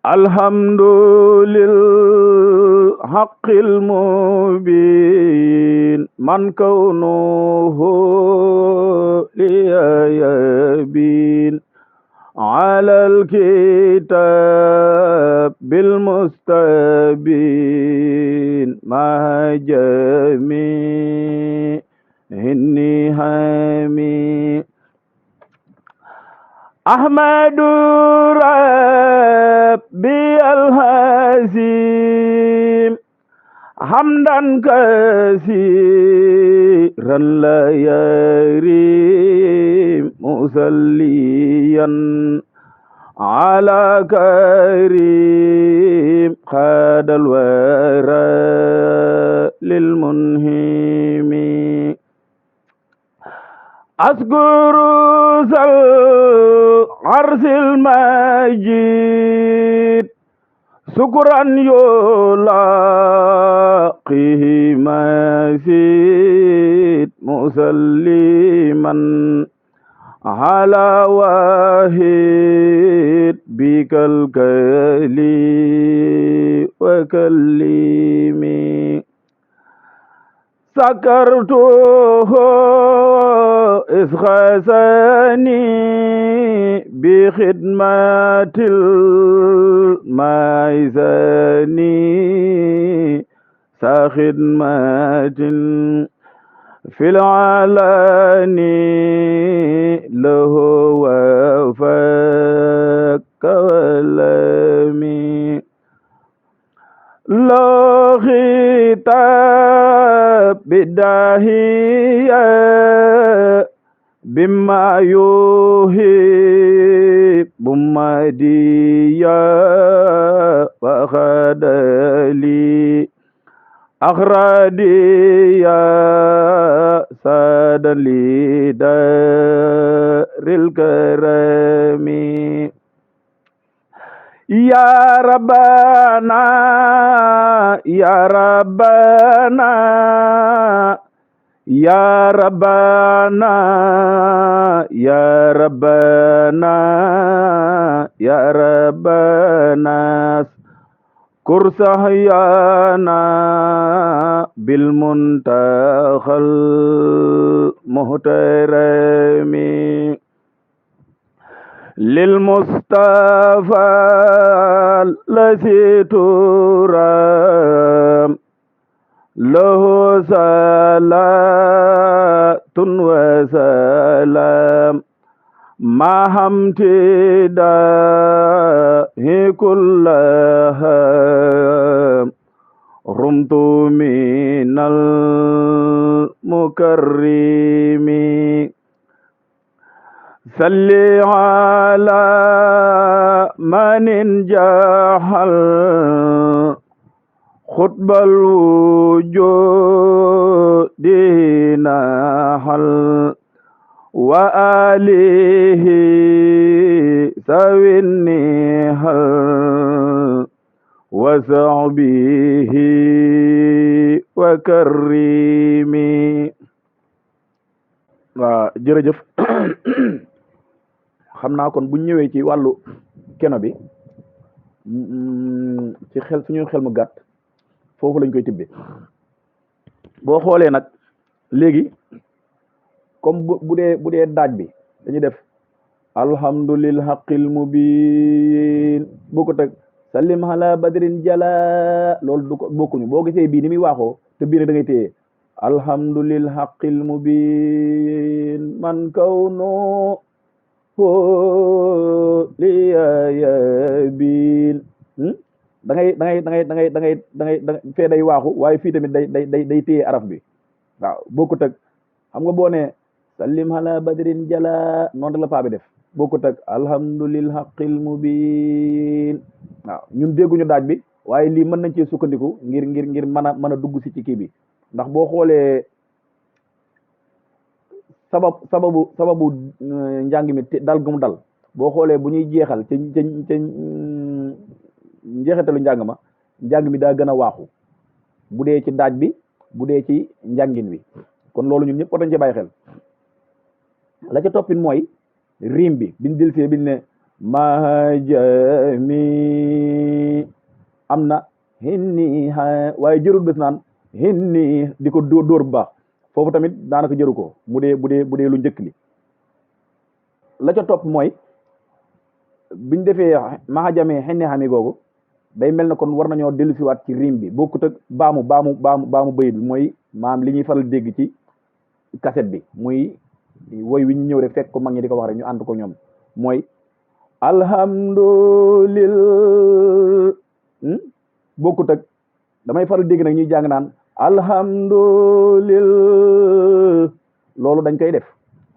الحمد للحق المبين من كونه ليبين على الكتاب بالمستبين مع جميع النحمي أحمد ربي الهزيم حمدا كثيرا لا يريم مصليا على كريم خاد الورى للمنهم أذكر ذا العرش المجيد شكرا يلاقيه مزيد مسلما على واحد بك الكلي وكلمي سكرته إذ خزاني بخدمة الميزاني سخدمة في العلاني له وفاك ولمي لا خطاب بداهية بما يوهب مديا وخد لي أخرادي سادا لدار الكرم يا ربنا يا ربنا يا ربنا يا ربنا يا ربنا كرسيانا بالمنتخى المحترم للمصطفى الذي ترام له صلاة وسلام ما امتداه كلها رمت من المكرم صل على من جاهل خطب الوجود نحل وآله سوي النهل وصحبه وكرمي waa jërëjëf xam naa kon bu ñëwee ci wàllu keno bi ci xel suñu xel mu gàtt foofu lañ koy tibbee boo xoolee nag léegi comme bu dee daaj bi dañuy def alhamdulil haqqil mubin boo ko teg sallim ala badrin jala loolu du ko bokkuñu boo gisee bii ni muy waaxoo te bii da ngay téye alhamdulil haqqil mubin man kawno liyayabin da ngay fee day waaxu waaye fii tamit day téye araf bi waaw bokkut ak xam nga boo ne sallim ala badrin jala noonu la paa bi def bokkut ak alhamdulil haqqil mubin waaw ñun dégguñu daaj bi waaye lii mën nañ cee sukkandiku ngir mën a dugg si ci kii bi ndax boo xoolee sababu njàng mi dal gu mu dal boo xoolee bu ñuy jeexal ca njeexitalu njàng ma njàng mi daa gën a waaxu bu dee ci daaj bi bu dee ci njàngin wi kon loolu ñun ñëpp war nañ ci bàyyi xel la ca toppin mooy riim bi biñ dilsee biñ ne mahajami am na hinni waaye jërul bés naan hinni di ko dóor bu baax foofu tamit daanaka jëru ko bu dee lu njëkk li la ca topp mooy biñ defee mahajami xenni xami googu day mel na kon war nañoo dellusiwaat ci riim bi bokkut ak baamu bayit bi mooy maam li ñuy faral dégg ci cassette bi muy woy wi ñu ñëw rek fekk ko mag ñi di ko wax rek ñu ànd ko ñoom mooy alhamdulil bokkut ak damay faral dégg nag ñuy jàng naan alhamdulil loolu dañ koy def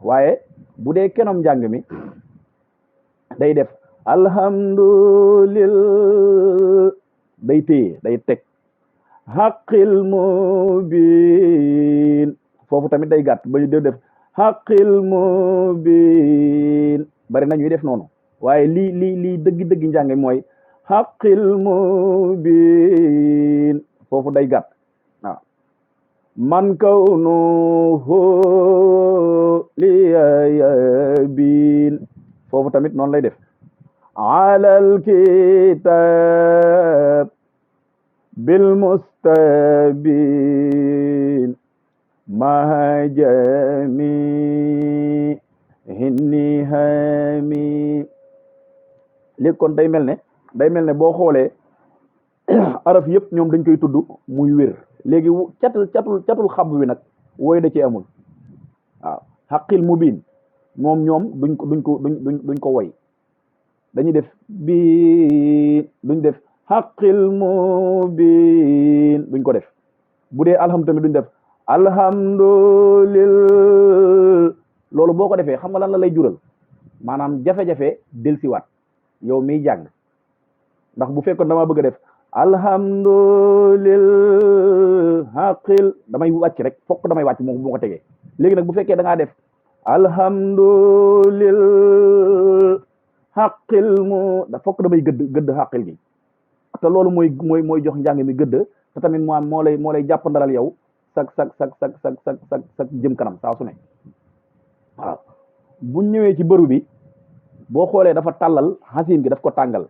waaye bu dee kenom njàng mi day def alhamdulil day téye day teg haqqil mubin foofu tamit day gàtt ba ñu def haqqil mubin bari na ñuy def noonu waaye lii dëgg njàng mooy haqqil mubin foofu day gàtt waaw man kawnuhu liyayabin foofu tamit noonu lay def alal kitab bil mustabin mahajami hinni hami. léegi kon day mel ne boo xoolee araf yëpp ñoom dañ koy tudd muy wér. léegi catul xab wi nag woy da ci amul. waaw xaqil mubin moom ñoom duñ ko woy, dañuy def bi, duñ def xaqil mubin, duñ ko def. bu dee alhamdu tamit duñ def alhamdulil. loolu boo ko defee xam nga lan la lay jural, maanaam jafe-jafe delsiwaat yow miy jàng. ndax bu fekkoon dama bëgg a def alhamdulil xaqil, damay wàcc rek, fokk damay wàcc moom bu ma ko tegee. léegi nag bu fekkee da ngaa def alhamdulil xaqil mu, da fokk damay gëdd xaqil gi, te loolu mooy jox njàng mi gëdd, te tamit moo lay jàppandalal yow sak jëm kanam saa su ne. waaw bu ñëwee ci bëru bi boo xoolee dafa tàllal xasim gi, daf ko tàllal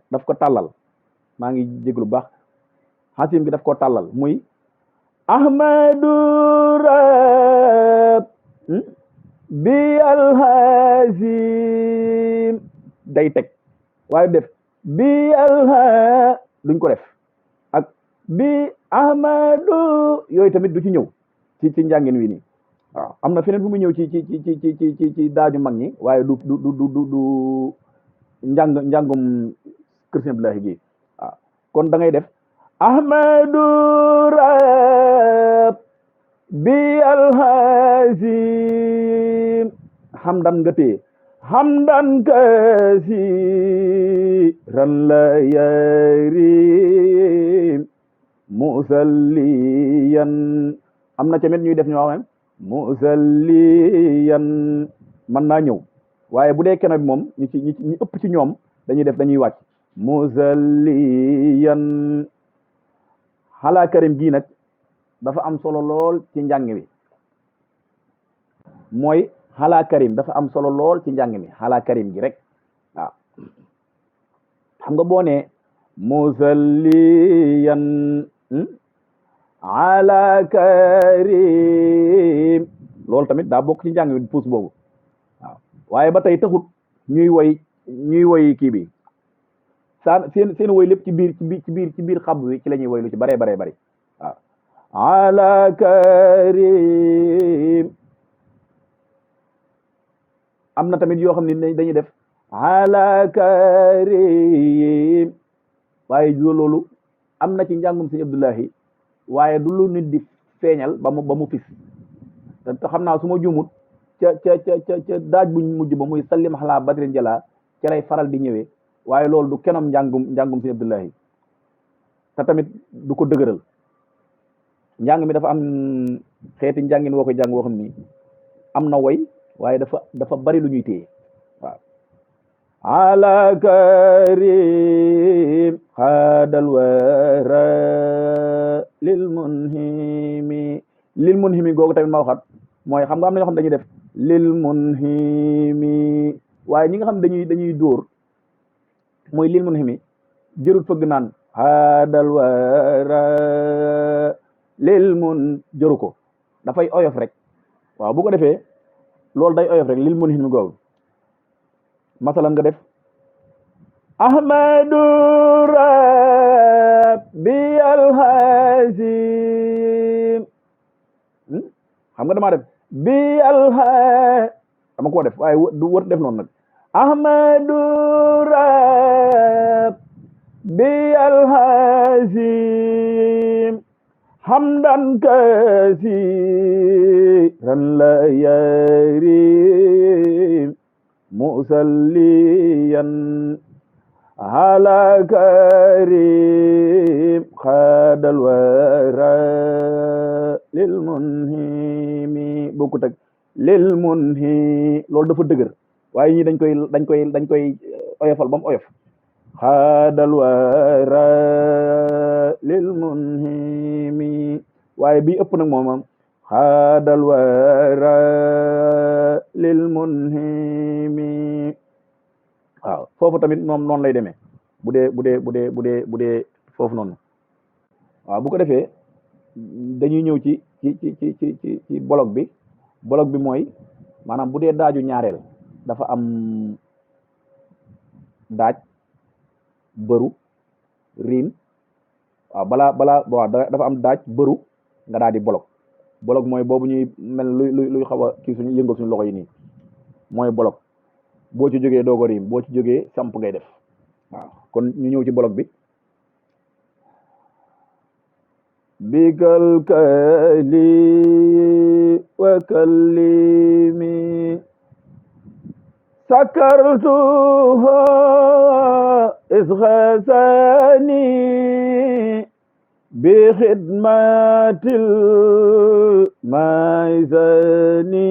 maa ngi jéglu baax, xasim gi daf ko tàllal muy ahmadu rab bi alhazim, day teg waaye def bi alha duñ ko def, ak bi ahmadu yooyu tamit du ci ñëw ci njàngin wi nii. waaw am na feneen fu mu ñëw ci daaju mag ñi, waaye du njàngum kër Sëñ Abdoulahi gi. waaw kon da ngay def ahmadu rab bi alhazim, hamdan nga téye, hamdan kasiran la yarim musalliyan. am na tamit ñuy def ñoo xam musalliyan mën naa ñëw, waaye bu dee kenn bi moom ñi ëpp ci ñoom dañuy wàcc musalliyan. xalaa karim gii nag dafa am solo lool ci njàng mi, mooy xalaa karim dafa am solo lool ci njàng mi, xalaa karim gi rek. waaw xam nga boo nee musalliyan ala karim, loolu tamit daa bokk ci njàng mi puus boobu. waaw waaye ba tey taxut ñuy woy kii bi seen woy lépp ci biir xab wi ci la ñuy woy lu ci bare bari. waaw ala karim. am na tamit yoo xam ne dañuy def ala karim, waaye loolu am na ci njàngum Sëñ Abdoulahi, waaye du lu nit di feeñal ba mu fis. te xam naa su ma juumut ca daaj buñ mujj ba muy sallim xalaa badrin jala ca lay faral di ñëwee, waaye loolu du kenom njàngum Sëñ Abdoulahi, te tamit du ko dëgëral. njàng mi dafa am xeeti njàngin woo ko jàng woo xam ni am na woy, waaye dafa bari lu ñuy téye. waaw ala karim xaadal wara lil munhimi googu tamit ma waxat, mooy xam nga am na ñoo xam dañuy def lil munhimi, waaye ñi nga xam dañuy dóor mooy lil munhimi jërut fëgg naan xaadal wara lil mun, jëru ko, dafay oyof rek. waaw bu ko defee loolu day oyof rek lil munhimi googu. masalan nga def ahmadu rabbi alhazim, xam nga damaa def bi dama ko def, waaye du wër def noonu nag. ahmadu rabbi alhazim hamdan kasiran la yarim musalliyan ala karim xaadal wara lil munhimi, bokkut ak lil munhi, loolu dafa dëgër, waaye ñi dañ koy oyofal ba mu oyof. xaadal wara lil munhimi, waaye bii ëpp nag moom xaadal wara lil munhimi. waaw foofu tamit moom noonu lay demee bu dee foofu noonu. waaw bu ko defee dañuy ñëw ci bolog bi mooy maanaam bu dee daaju ñaareel dafa am daaj bëru riim waaw waaw dafa am daaj bëru nga daal di bolog mooy boobu ñuy mel luy xaw a kii suñu yëngal suñu loxo yi nii mooy bolog boo ci jógee doogo riim boo ci jógee samp ngay def waaw kon ñu ñëw ci bolog bi bikal kali wa kallimi sakartuha isghasani bi khidmatil maizani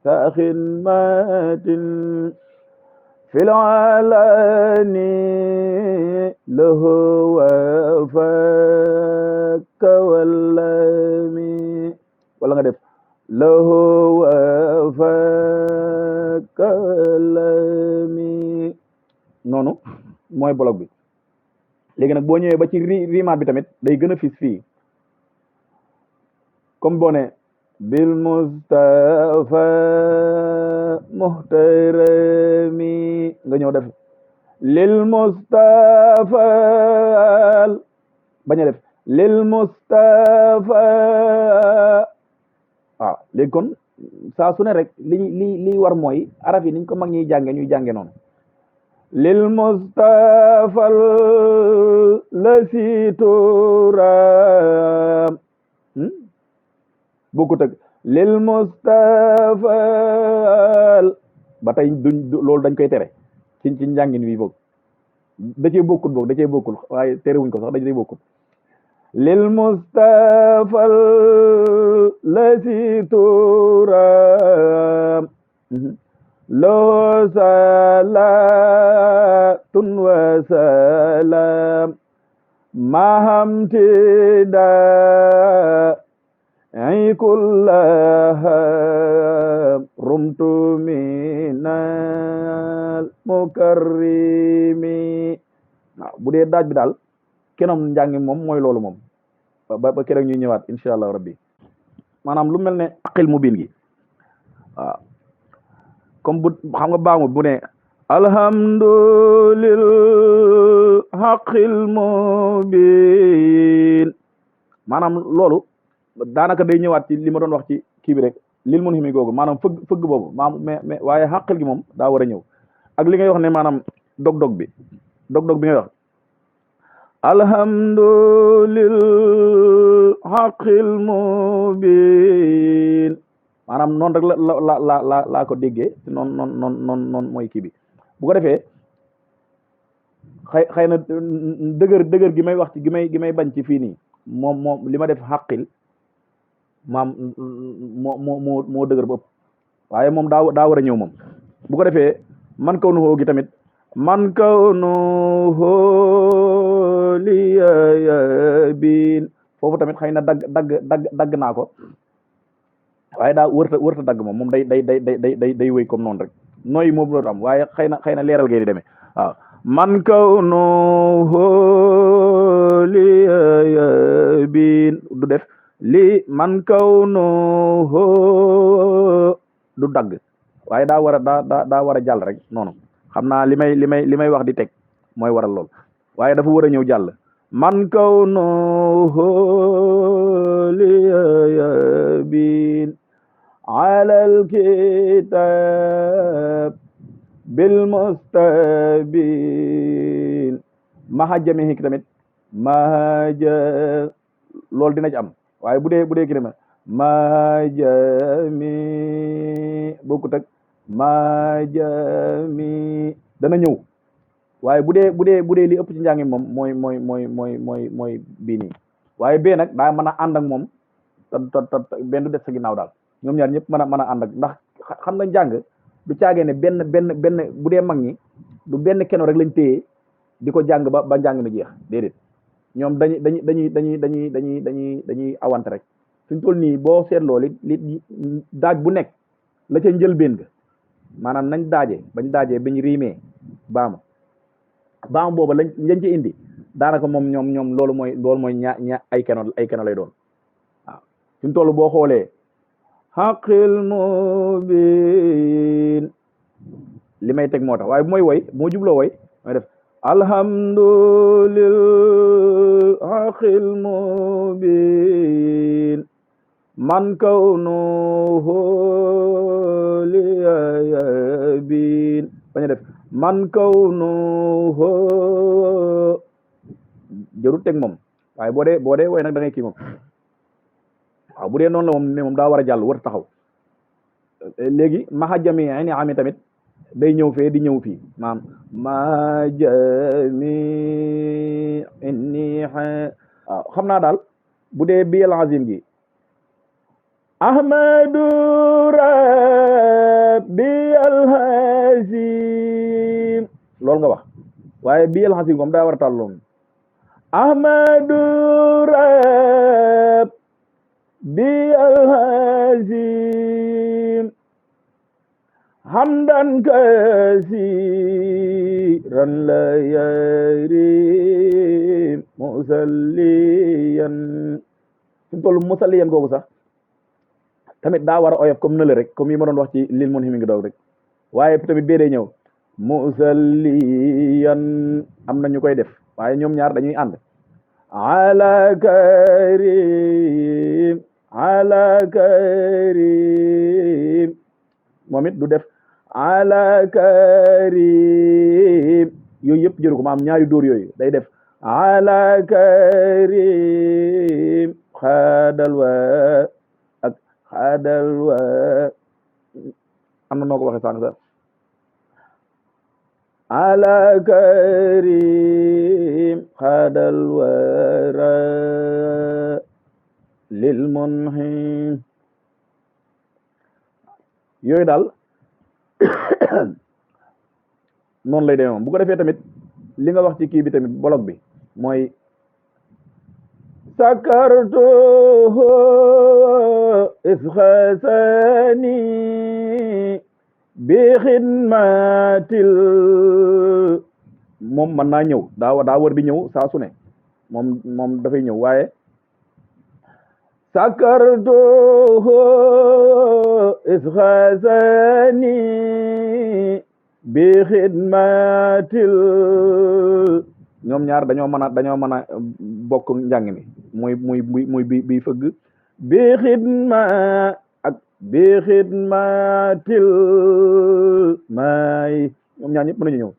ka khidmatin fil alani lahu wafaka wallami wala nga def lahu wafaka wallami noonu mooy bolog bi léegi nag boo ñëwee ba ci rimaat bi tamit day gën a fis fii comme boo ne bil mustafa muhtarami nga ñëw def lil mustafa bañ a def lil mustafa waaw léegi kon saa su ne rek li war mooy araf yi niñ ko mag ñuy ñuy jànge noonu lil mustafa la situram bokkut ak lil mustafa ba tey loolu dañ koy tere ci njàngin wi boog da cee bokkul waaye terewuñ ko sax da cee bokkul lil mustafa la situram loo salaatun wa salaam mahamtida ay kullaha rumtu minal mukarrimi waaw bu dee daaj bi daal kenoom njàngi moom mooy loolu moom ba keroog ñuy ñëwaat incha allah rabbi maanaam lu mel ne aqil mubin gi waaw comme bu xam nga baamu bu ne alhamdulil haqil mubin maanaam loolu daanaka day ñëwaat ci li ma doon wax ci kii bi rek lil mun ximi googu maanaam fëgg boobu mais waaye xaqil gi moom daa war a ñëw ak li ngay wax ne maanaam dog-dog bi ngay wax alhamdulil haqil mubin maanaam noonu rek laa ko déggee noonu mooy kii bi bu ko defee xëy na dëgër gi may wax ci gi may bañ ci fii nii moom li ma def xaqil maam moo dëgër ba ëpp waaye moom daa war a ñëw moom bu ko defee man kaw nu xoo gi tamit man kaw nu xoo liya biin foofu tamit xëy na dagg naa ko waaye daa wërta dagg moom day wéy comme noonu rek nooyi moom loolu am waaye xëy na leeral gee di demee waaw man kaw nu xoo liya biin du def li man kaw nu du dagg waaye daa war a jàll rek noonu xam naa li may wax di teg mooy waral lool waaye dafa war a ñëw jàll man kaw nu liya bin alal kitab bil mustabin mahaja mi hik tamit mahaja loolu dina ci am waaye bu dee ki ma majami bokkut ak majami dana ñëw waaye bu dee li ëpp ci njàngi moom mooy bii nii waaye bee nag daa mën a ànd ak moom te benn du des sa ginnaaw daal ñoom ñaar ñëpp mën a ànd ak ndax xam nga njàng du caagee ne benn bu dee mag ñi du benn keno rek lañ téye di ko jàng ba njàng mi jeex déedéet ñoom dañuy awante rek suñ toll nii boo seetloo li daaj bu nekk la ca njëlbéen ga maanaam nañ bañ daajee biñ riimee baama booba lañ ci indi daanaka ñoom loolu mooy ay keno lay doon waaw fi mu toll boo xoolee xaqil mubin li may teg moo tax waaye bu mooy woy moo jubloo woy may def alhamdulil xaqil mubin man kawnuhu liyabin bañ a def man kawnuhu jarut teg moom waaye boo dee woy nag da ngay kii moom waaw bu dee noonu la moom ne moom daa war a jàll war a taxaw léegi maxa jami ni ami tamit day ñëw fee di ñëw fii maam ma jami inni waaw xam naa daal bu dee biyal azim gi ahmadu rabbi alhazim loolu nga wax waaye biyal azim moom daa war a tàll loolu ahmadu rabbi alhazim hamdan kasiran la yarim musalliyan fi mu toll musalliyan googu sax tamit daa war a oyof comme nële rek comme yi ma doon wax ci lil mun himi ngi doog rek waaye tamit bee day ñëw musalliyan am na ñu koy def waaye ñoom ñaar dañuy ànd ala karim moom it du def ala karim yooyu yëpp jëru ko ma am ñaari dóor yooyu day def ala karim xaadal wa ak xaadal wa am na noo ko waxee sànq sax ala karim xaadal wara lil munhim yooyu daal noonu lay demee moom bu ko defee tamit li nga wax ci kii bi tamit bolog bi mooy sakartu isxasani bi xidmatil moom mën naa ñëw daa war di ñëw saa su ne moom dafay ñëw waaye sakartu isxasani bi xidmatil ñoom ñaar dañoo mën a bokk njàng mi muy bi fëgg bi xidma ak bi xidmatil may ñoom ñaar ñëpp mën nañu ñëw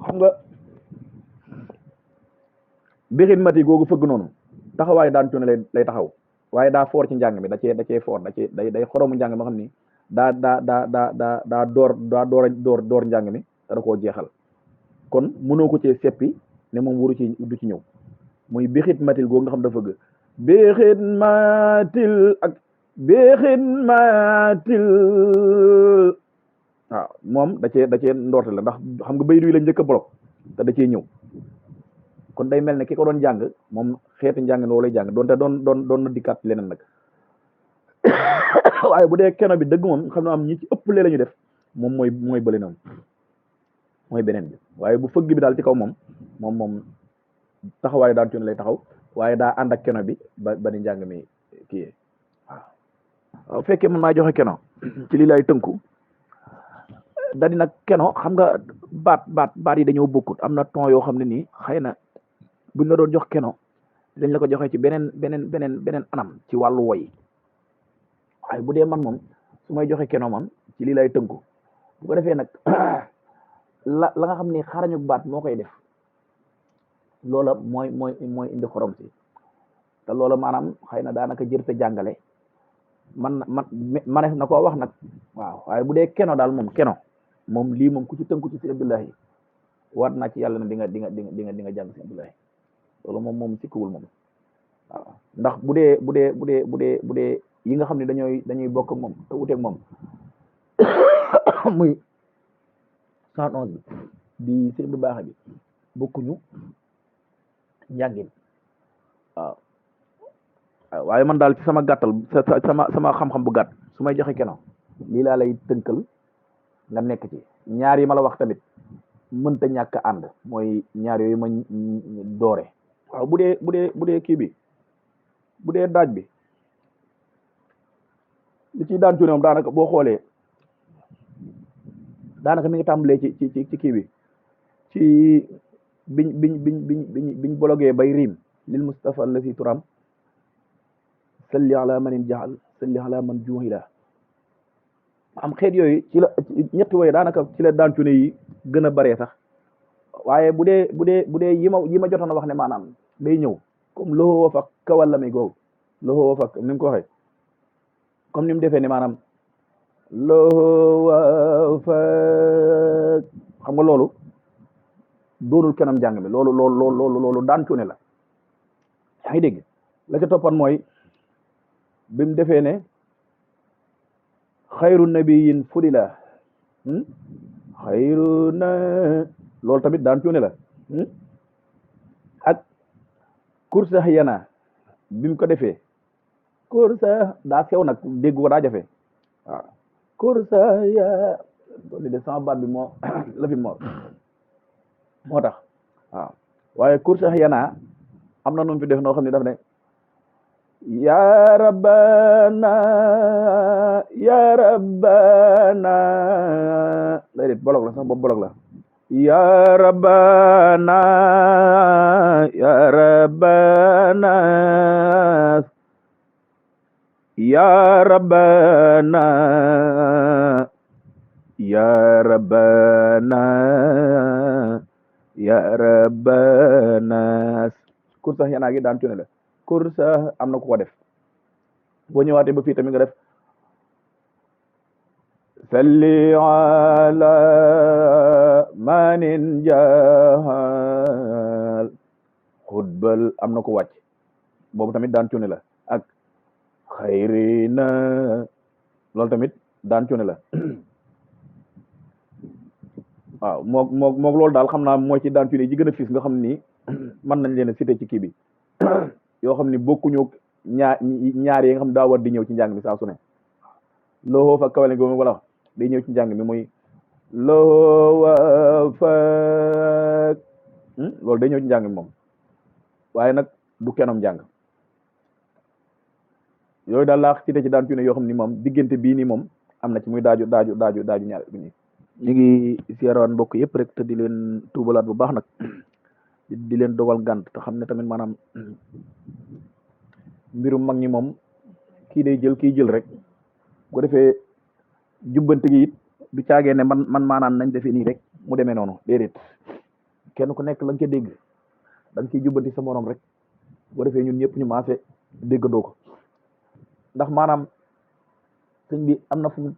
xam nga bi xidmati googu fëgg noonu taxawaay daan cune lay taxaw waaye daa foor ci njàng mi da cee foor day xoromu njàng ma xam ni daa door njàng mi da koo jeexal kon mënoo ko cee seppi ne moom waru ci du ci ñëw muy bi xidmatil googu nga xam dafa fëgg bi xidmatil ak bi xidmatil waaw moom da cee ndoorte la ndax xam nga baydu yi la njëkk a bolok te da cee ñëw kon day mel ne ki ko doon jàng moom xeeti njàng noo lay jàng doonte doon na dikkaat leneen nag waaye bu dee keno bi dëgg moom xam na am ñi ci ëpp lee la ñu def moom mooy bële noonu mooy beneen bi waaye bu fëgg bi daal ci kaw moom taxawaay daan cun lay taxaw waaye daa ànd ak keno bi ba ni njàng mi kii waaw fekkee man maa joxe keno ci lii lay tënku da di nag keno xam nga baat yi dañoo bokkut am na ton yoo xam ne nii xëy na buñ la doon jox keno dañ la ko joxe ci beneen anam ci wàllu woy waaye bu dee man moom su may joxe keno man ci lii lay tënku bu ko defee nag la nga xam ne xarañu baat moo koy def loola mooy indi xorom si te loola maanaam xëy na daanaka jërte jàngale manees na koo wax nag waaw waaye bu dee keno daal keno moom lii moom ku ci tënku ci si Abdullahi waat naa ci yàlla ne di nga jàng si Abdullahi loolu moom sikkuwul moom waaw ndax bu dee yi nga xam ne dañuy bokk ak moom te wuteeg moom muy 111 bi di sëñ bu baax bi bokkuñu njàngin waaw waaye man daal ci sama gàttal sama xam-xam bu gàtt su may joxe keno lii laa lay tënkal nga nekk ci ñaar yi ma la wax tamit mënta ñàkk a ànd mooy ñaar yooyu ma doore waaw bu dee kii bi bu dee daaj bi li ciy daan cuune moom daanaka boo xoolee daanaka mi ngi tàmbalee ci kii bi ci biñ bologee bay riim lil Mustafa allasi turam salli ala manin jaxal salli ala man juhila am xeet yooyu ci la ñetti woy daanaka ci la daan cuune yi gën a baree sax waaye bu dee yi ma jotoon a wax ne maanaam day ñëw comme loxo wa fak kawal la mi googu loxo wa fak ni mu ko waxee comme ni mu defee ne maanaam loxo wa fak xam nga loolu doonul kenam njàng mi loolu daan cuune la yaa ngi dégg la ca toppan mooy bi mu defee ne xayru nabiyin fudila xayru na loolu tamit daan cuune la ak kursa yana bi mu ko defee kursa daa sew nag dégg ko daa jafe waaw kursa ya loolu de sama baat bi moo la fi moo tax waaw waaye kursa yana am na nu mu fi def noo xam ne daf ne ya rabbana ya rabbana lay det bolog la sax boobu bolog la ya rabbana ya rabbana ya rabbana ya rabbana ya rabbana kursa yanaa gi daan cuune la kursa am na ku ko def boo ñëwaatee ba fii tamit nga def salli ala manin jahal xutbal am na ko wàcc boobu tamit daan cuune la ak xayrina loolu tamit daan cuune la waaw moog loolu daal xam naa mooy ci daan cuune ji gën a fiis nga xam ni mën nañ leen a cité ci kii bi yoo xam ni bokkuñu ñaar yi nga xam daa war di ñëw ci njàng mi saa su ne loo fa kawale go wala day ñëw ci njàng mi muy loo wa fa loolu day ñëw ci njàng mi moom waaye nag du kenam njàng yooyu daal laa cité ci daan cuune yoo xam ni moom diggante bii nii moom am na ci muy daaju ñaar bi nii ñu ngi siyaaraan mbokk yëpp rek te di leen tuubalaat bu baax nag di leen dogal gànt te xam ne tamit maanaam mbirum mag ñi moom kii day jël kii jël rek bu ko defee jubbante gi it du caagee ne man maanaam nañ defee nii rek mu demee noonu déedéet kenn ku nekk la nga ca dégg da nga ciy jubbanti sa morom rek bu ko defee ñun ñëpp ñu maase déggandoo ko ndax maanaam sëñ bi am na fu mu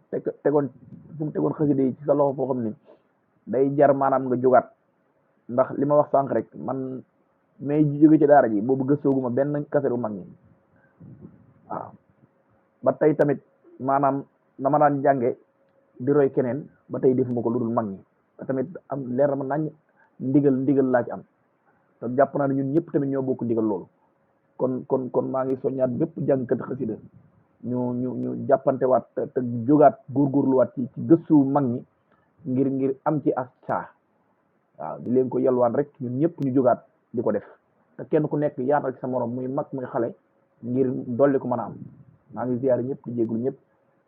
tegoon xasida yi ci sa loxo foo xam ni day jar maanaam nga jógaat ndax li ma wax sànq rek man may jóge ci daara ji boobu gëstooguma benn kasetu mag ñi waaw ba tey tamit maanaam na ma daan jànge di roy keneen ba tey defuma ko lu dul mag ñi te tamit am leer na ma nañ ndigal laa ci am te jàpp naa ne ñun ñëpp tamit ñoo bokk ndigal loolu kon maa ngi soññaat bépp jàngkat xasida ñu jàppante waat te jógaat góorgóorluwaat ci gëstu mag ñi ngir am ci as caa waaw di leen ko yalwaan rek ñun ñëpp ñu jógaat di ko def te kenn ku nekk yaatal ci sa morom muy mag muy xale ngir dolli ko mën a am maa ngi ziyaare ñëpp di jéggul ñëpp